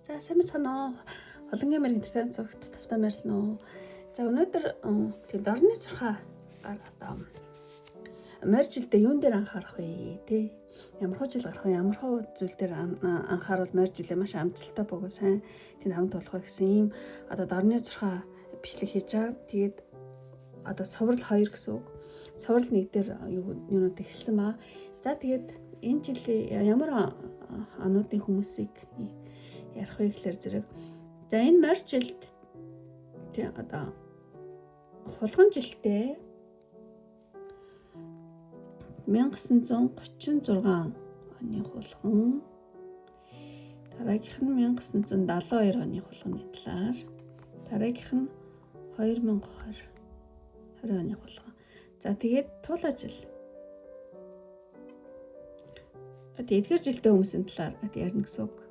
За, сайн мэцхан уу. Холонгийн мэрэгэн тань цогт тавтаа морилно уу. За, өнөөдөр тийм дорны цурхаа одоо морь жилдээ юун дээр анхаарах вэ, те? Ямар хуу жил гарах вэ? Ямар хуу зүйл дээр анхааруул морь жилээ маш амжилттай бөгөөд сайн тийм хамт болох вэ гэсэн ийм одоо дорны цурхаа бичлэг хийж байгаа. Тэгээд одоо цоврал 2 гэсэн үг. Цоврал 1 дээр юунууд эхэлсэн ба. За, тэгээд энэ жилийн ямар онуудын хүмүүсийг ярих вэ гэхлээр зэрэг за энэ морь жилд тий одоо хулган жилдээ 1936 оны хулган, дараагийнх нь 1972 оны хулганы талаар, дараагийнх нь 2020 20 оны хулган. За, тэгээд туулаа жил. Тэгээд эдгээр жилтэй хүмүүсийн талаар ярина гэсэн үг.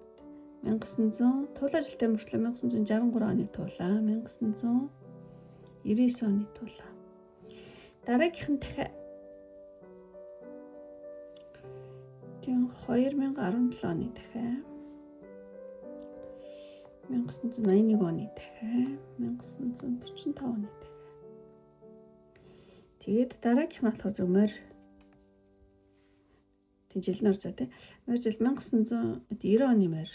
1900 туулаа жилтэй мөрчлөө 1963 оны туулаа, 1999 оны туулаа. Дараагийнх нь дахиад тийм 2017 оны дахиад, 1981 оны дахиад, 1945 оны дахиад. Тэгээд дараагийнх нь болохоор зөв морь тийм жил нь орж байгаа, тий. Морь жил 1990 оны морь,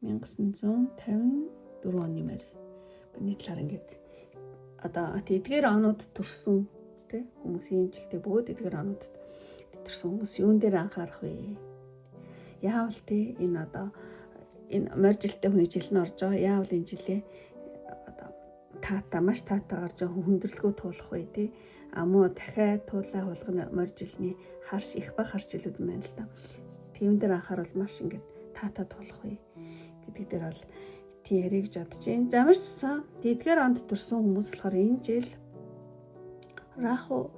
1954 оны морь. Миний талаар ингээд одоо эдгээр онууд төрсөн тий хүмүүсийн жилтэй бөгөөд эдгээр онуудад төрсөн хүмүүс юун дээр анхаарах вэ? Яавал тий энэ одоо энэ морь жилтэй хүний жил нь орж байгаа. Яавал энэ жилээ одоо таата маш таатаагаар жоохон хүндрэлгүй туулах вэ, тий? Амуу дахиад туулаа хулгана морь жилний харш их ба харш жилүүд байна л да. Тийм дээр анхаарал маш ингээд таата туулах вэ гэдэг дээр бол тийм ярих гэж бодож байна. Замарсан эдгээр онд төрсэн хүмүүс болохоор энэ жил Раху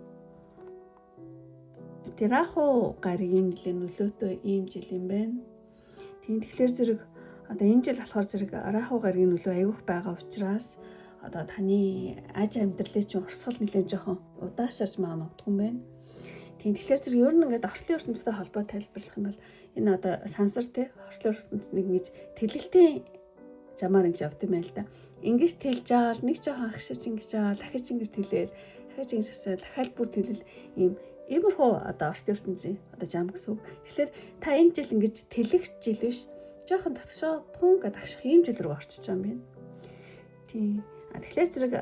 тэр Раху гаригийн нэлээ нөлөөтэй ийм жил юм байна. Тийм, тэгэхээр зэрэг одоо энэ жил болохоор зэрэг Раху гаригийн нөлөө аявих байгаа учраас одоо таны аж амьдралын чинь урсгал нэлээд жоохон удаашарч магадгүй юм байна. Тийм, тэгэхээр зэрэг ер нь ингээд орчлын ертөнцтэй холбоо тайлбарлах юм бол энэ одоо сансар те орчлын ертөнц нэг ингэж тэлэлтийн замаар ингэж явд юм байна л да. Ингэж тэлж аал нэг жоохон агшиж ингэж аал дахиж ингэж тэлээл дахиж ингэж асаал дахиад бүр тэлэл ийм иймэрхүү одоо орчлын ертөнцийн одоо зам гэсэн үг. Тэгэхээр та энэ жил ингэж тэлэх жил биш, жоохон татгшоо пун гэдээ агших ийм жил рүү орчиж байгаа юм байна. Тийм. Тэгэхээр зэрэг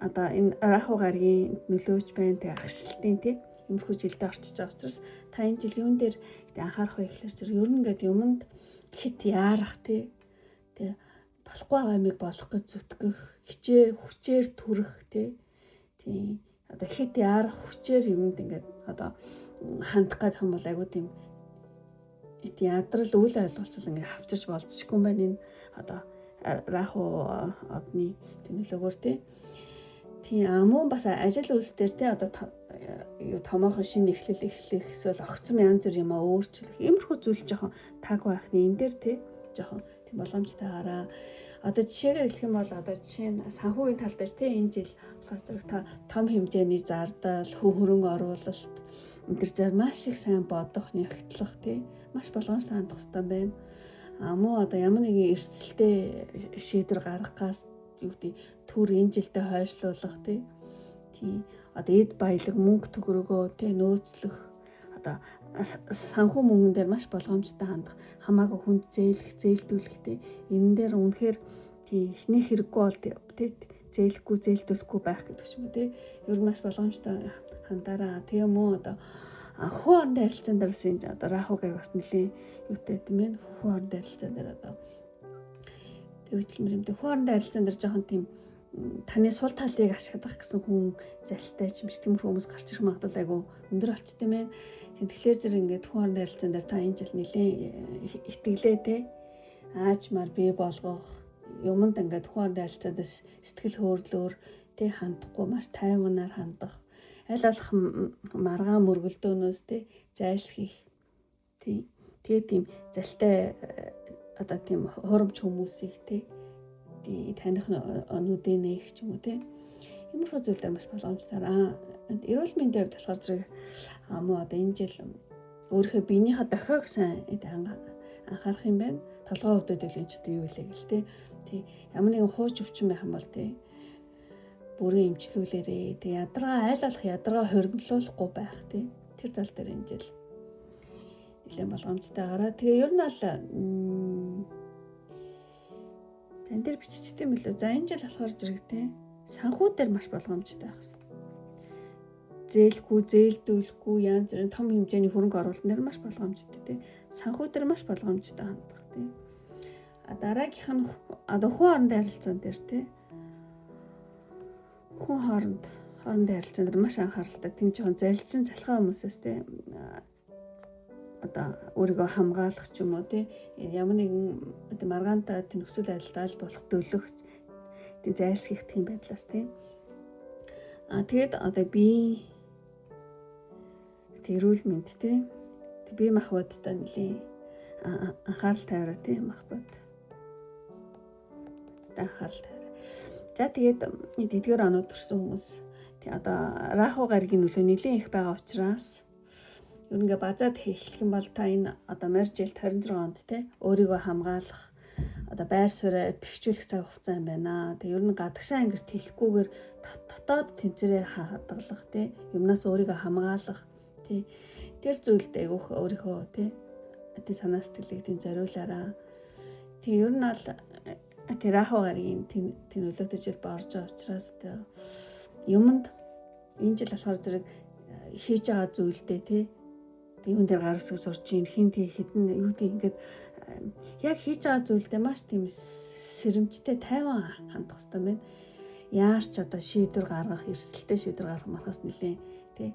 одоо энэ Раху гаригийн нөлөөч байна те агшилтын те иймэрхүү жилдээ орчиж байгаа учраас та энэ жил юун дээр анхаарах вэ гэхлээр зэрэг ер нь ингээд юмд хит яарах те тэ болохгүй байгаа юмыг болох гэж зүтгэх, хичээр хүчээр төрөх те, тийм одоо хит яарах хүчээр юмд ингээд одоо хандах гэдэг юм бол айгуу тийм ядрал үл ойлголцол ингээд хавчирч болцсохгүй юм байна энэ одоо Раху одны нөлөөгөөр те. Тийм, мөн бас ажил үйлс дээр те одоо юу томоохон шинэ эхлэл эхлэх эсвэл огцом янз бүр юм өөрчлөх иймэрхүү зүйл жоохон таг байх нь энэ дээр те жоохон тийм боломжтой хараа. Одоо жишээгээр хэлэх юм бол одоо жишээ нь санхүүгийн тал дээр те энэ жил болохоор зэрэг та том хэмжээний зардал, хөрөнгө оруулалт энэ төр зэр маш их сайн бодох, нягтлах те маш боломжтой хандах хэрэгтэй байна. Мөн одоо ямар нэгэн эрсдэлтэй шийдвэр гаргах гаас юу гэдэг төр энэ жилдээ хойшлуулах тий. Тийм, одоо эд баялаг мөнгө төгрөгөө тий нөөцлөх, одоо санхүү мөнгөн дээр маш болгоомжтой хандах, хамаагүй хүнд зээлэх, зээлдүүлэх тий энэ дээр үнэхээр тий ихний хэрэггүй бол тий зээлэхгүй, зээлдүүлэхгүй байх гэдэг ч юм уу тий ер нь маш болгоомжтой хандаараа. Тийм үү, одоо хүн орондын харилцаан дээр бас энэ одоо Раху гэр бас нэлийн юутай юм бэ? Хүн орондын харилцаан дээр одоо төвчлэмэр юм. Хүн орондын харилцаан дээр жоохон тийм таны сул талыг ашиглах гэсэн хүн залтай ч юм шиг тиймэрхүү хүмүүс гарч ирэх магадлал айгүй өндөр болчт юм байна. Тэгэхээр зэрэг ингээд хүн орондын харилцаан дээр та энэ жил нэлийн итгэлээ те аажмаар бий болгох юмд ингээд хүн орондын харилцаанд сэтгэл хөдлөөр те хандахгүй маш тайванаар хандах, аль болох маргаан мөргөлдөөнөөс те зайлсхийх тий. Тэгээ тийм залтай одоо тийм хурамч хүмүүсийг те тий таних нүдээ нээх ч юм уу те иймэрхүү зүйл дээр маш боломжтой. Эрүүл мэндийн хувьд болохоор зэрэг муу одоо энэ жил өөрийнхөө биенийхээ дохиог сайн анхаарах юм байна. Толгой өвдөд л энэ ч юу илээ гэл те. Тий. Ямар нэгэн хууч өвчин байх юм бол тий бүрэн эмчлүүлээрээ. Тэг ядаргаа айл алах ядаргаа хоримтлуулахгүй байх тий. Тэр тал дээр энэ жил нэлээд болгоомжтой гараа. Тэгээ ер нь аль тань дээр биччихтэй юм лөө. За энэ жил болохоор зэрэг тий санхүү дээр маш болгоомжтой байх хэрэгтэй. Зээлгүй, зээлдүүлэхгүй янз бүрийн том хэмжээний хөрөнгө оруулалт дээр маш болгоомжтой тий. Санхүү дээр маш болгоомжтой хандах тий. А дараагийнх нь одоо хүн орондын харилцаан дээр тий. Хүн хоорондын харилцаан дээр маш анхааралтай. Тийм жоохон залжин залхаа хүмүүсээс тий одоо өөрийгөө хамгаалах ч юм уу тий ямар нэгэн одоо маргаантай тийм нөхцөл байдалд аль болох дөлөх тийм зайлсхийх тийм байдлаас тий. А тэгэд одоо би эрүүл мэнд тий бие махбодтой нэлийн анхаарал тавиараа тий махбод анхаарал тавиараа. За тэгээд эдгээр оноод төрсэн хүмүүс тий одоо раху гаригийн нөлөө нэлийн их байгаа учраас ер нь ингээ базаад эхлэх юм бол та энэ одоо морь жилд 26 онд те өөрийгөө хамгаалах одоо байр сууриа бэхжүүлэх цаг хугацаа юм байна. Тэгээ ер нь гадагшаа ингэж тэлэхгүйгээр дотоод тэнцвэрээ хадгалах те юмнаас өөрийгөө хамгаалах те тэр зүйлд айгүйх өөрийнхөө те тий санаа сэтгэлийг тийм зориулаараа. Тэг ер нь аль тэр раху гаригийн тийм нөлөөтэй жил борж байгаа учраас тэ юмд энэ жил болохоор зэрэг хийж байгаа зүйлдээ те юун дээр гар үсэг сурч ийн хин тий хідэн юу гэдэг ингээд яг хийж байгаа зүйлдээ маш тийм сэрэмжтэй тайван хандах хэрэгтэй байна. Яарч одоо шийдвэр гаргах, эрсдэлтэй шийдвэр гаргах мархас нэлээ тий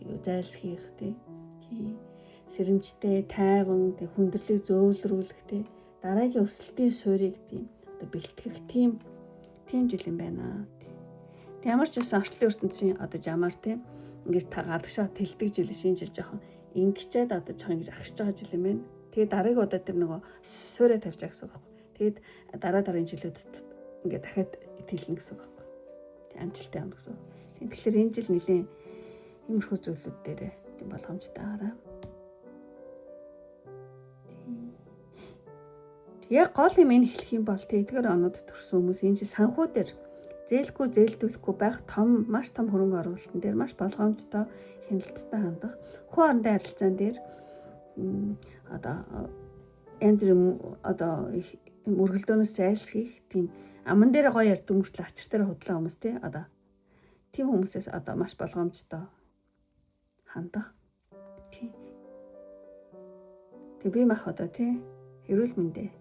юу зайлсхийх тий сэрэмжтэй тайван тий хүндрэлийг зөөлрүүлэх тий дараагийн өсөлтийн суурийг тийм одоо бэлтгэх тийм жил юм байна. Тэг ямар ч байсан орчлын ертөнцийн одоо жамаар тий ингэж та гадагшаа тэлдэг жил шинэ жил жоохон ингэчээд одоо жоохон ингэж агшиж байгаа жил юм байна. Тэгээд дараагийн удаа тэр нөгөө суурэ тавьж байгаа гэсэн үг байхгүй. Тэгээд дараа дараагийн жилүүдэд ингээд дахиад тэлнэ гэсэн үг байхгүй. Тэг амжилттай явна гэсэн үг. Тэгэхээр энэ жил нэлийн иймэрхүү зүйлүүд дээр тийм болгоомжтой гараа. Яг гол юм энэ хэлэх юм бол тэдгээр оноод төрсэн хүмүүс энэ жил санхүү дээр зээлгүй зээлдүүлэхгүй байх том маш том хөрөнгө оруулалтын дээр маш болгоомжтой хяналттай хандах, хүн орондын харилцаан дээр одоо янз бүрийн одоо мөргөлдөөнөөс зайлсхийх тийм аман дээр гоё ярьдаг мөртлөө ачир дээр худлаа хүмүүс тий одоо тийм хүмүүсээс одоо маш болгоомжтой хандах тий. Тэг би мах одоо тий эрүүл мэндэ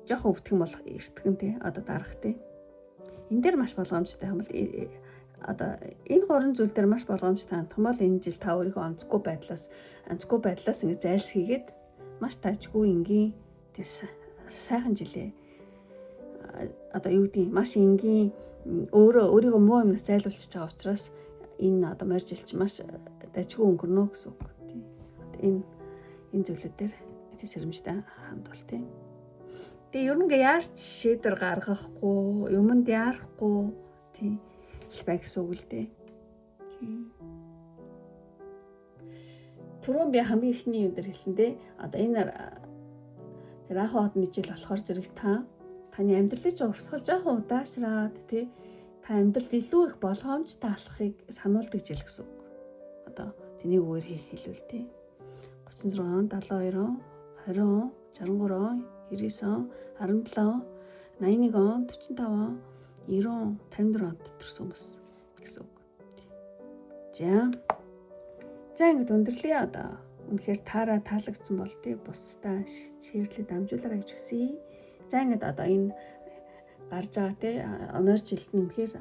жоохон өвдөх юм болох эртгэн тий одоо дарах тий. Энэ дээр маш болгоомжтой юм бол одоо энэ гурван зүйл дээр маш болгоомжтой хандах юм бол энэ жил та өөрийнхөө онцгүй байдлаас ингэ зайлсхийгээд маш тажгүй энгийн тий сайхан жилээ одоо юу гэдгийг маш энгийн өөрийгөө муу юмнаас зайлуулчихж байгаа учраас энэ одоо морь жил чи маш дажгүй өнгөрнө гэсэн үг тий. Энэ зүйлүүд дээр тий сэрэмжтэй хандвал тий. Тэгээ ер нь ингээ яарч шийдвэр гаргахгүй, юмд яарахгүй тий бай гэсэн үг л дээ. Тий. Түрүүн би хамгийн ихний юм дээр хэлсэн дээ. Одоо энэ тэр анхан хотны жил болохоор зэрэг таны амьдралыг чи урсгал жоохон удаашраад тий та амьдралд илүү их болгоомжтой алхахыг сануулдаг жил гэсэн үг. Одоо тэнийг үгээр хэлвэл тий 36 он, 72 он, 20 он, 63 он, 99 он, 17 он, 81 он, 45 он, 90 он, 54 онд төрсөн хүмүүс гэсэн үг. За ингэж өндөрлөе одоо. Үнэхээр таараа таалагдсан бол тий бусдаа шеэрлээ дамжуулаарай гэж хүсье. За ингэж одоо энэ гарч байгаа тий оноор жилд нь үнэхээр